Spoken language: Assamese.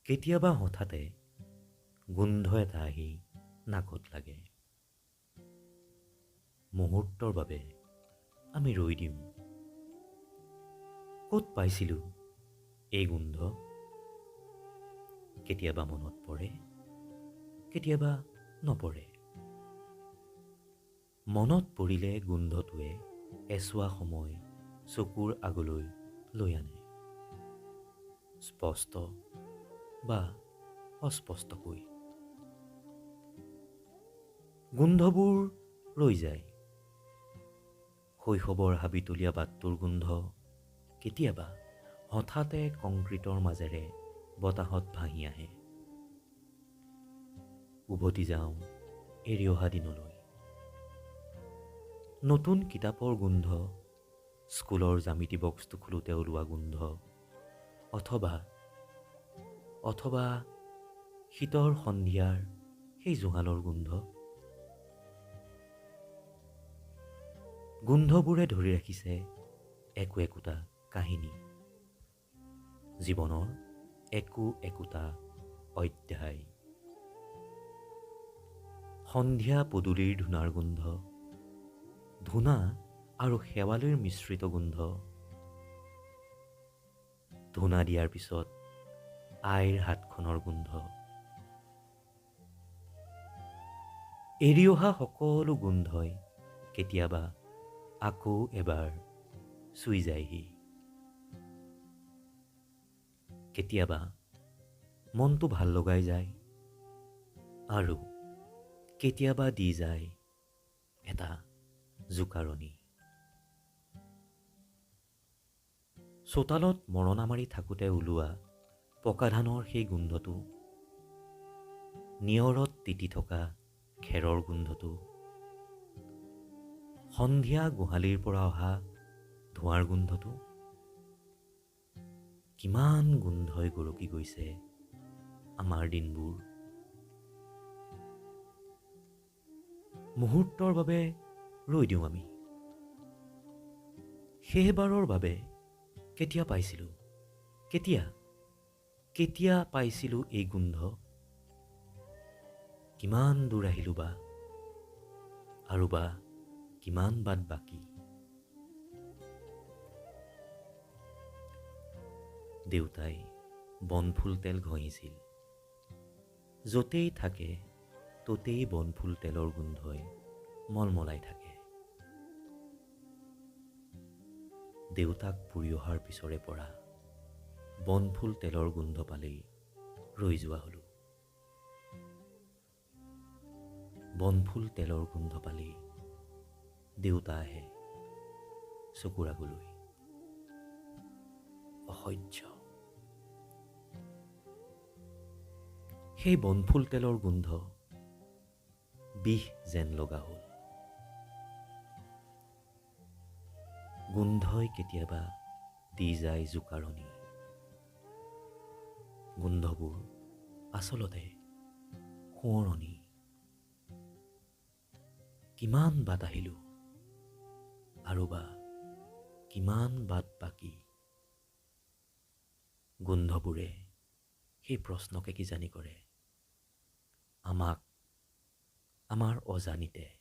কেতিয়াবা হঠাতে গোন্ধ এটা আহি নাকত লাগে। মুহূৰ্তৰ বাবে আমি ৰৈ দিওঁ। ক'ত পাইছিলোঁ এই গোন্ধ? কেতিয়াবা মনত পৰে, কেতিয়াবা নপৰে। মনত পৰিলে গোন্ধটোৱে এছোৱা সময় চকুৰ আগলৈ লৈ আনে, স্পষ্ট বা অস্পষ্টকৈ। গোন্ধবোৰ ৰৈ যায়। শৈশৱৰ হাবিতলীয়া বাটটোৰ গোন্ধ কেতিয়াবা হঠাতে কংক্ৰিটৰ মাজেৰে বতাহত ভাঁহি আহে। উভতি যাওঁ এৰি অহা দিনলৈ। নতুন কিতাপৰ গোন্ধ, স্কুলৰ জ্যামিতি বক্সটো খোলোতে ওলোৱা গোন্ধ, অথবা অথবা শীতৰ সন্ধিয়াৰ সেই জুহালৰ গোন্ধ। গোন্ধবোৰে ধৰি ৰাখিছে একো একোটা কাহিনী, জীৱনৰ একো একোটা অধ্যায়। সন্ধিয়া পদূলিৰ ধূনাৰ গোন্ধ, ধূনা আৰু শেৱালিৰ মিশ্ৰিত গোন্ধ, ধূনা দিয়াৰ পিছত আইৰ হাতখনৰ গোন্ধ। এৰি অহা সকলো গোন্ধই কেতিয়াবা আকৌ এবাৰ চুই যায়হি। কেতিয়াবা মনটো ভাল লগাই যায় আৰু কেতিয়াবা দি যায় এটা জোকাৰণি। চোতালত মৰণা মাৰি থাকোঁতে ওলোৱা পকা ধানৰ সেই গোন্ধটো, নিয়ৰত তিতি থকা খেৰৰ গোন্ধটো, সন্ধিয়া গোহালিৰ পৰা অহা ধোঁৱাৰ গোন্ধটো, কিমান গোন্ধই গৰকি গৈছে আমাৰ দিনবোৰ। মুহূৰ্তৰ বাবে ৰৈ দিওঁ আমি। শেষবাৰৰ বাবে কেতিয়া পাইছিলোঁ, কেতিয়া কেতিয়া পাইছিলোঁ এই গোন্ধ? কিমান দূৰ আহিলোঁ বা, আৰু বা কিমান বাট বাকী? দেউতাই বনফুল তেল ঘঁহিছিল। য'তেই থাকে ত'তেই বনফুল তেলৰ গোন্ধই মলমলাই থাকে। দেউতাক পুৰি অহাৰ পিছৰে পৰা বনফুল তেলৰ গোন্ধ পালেই ৰৈ যোৱা হ'লোঁ। বনফুল তেলৰ গোন্ধ পালেই দেউতা আহে চকুৰ আগলৈ। অসহ্য সেই বনফুল তেলৰ গোন্ধ বিষ যেন লগা হ'ল। গোন্ধই কেতিয়াবা দি যায় জোকাৰণি। গোন্ধবোৰ আচলতে সোঁৱৰণি। কিমান বাট আহিলোঁ আৰু বা কিমান বাট বাকী? গোন্ধবোৰে সেই প্ৰশ্নকে কিজানি কৰে আমাক, আমাৰ অজানিতে।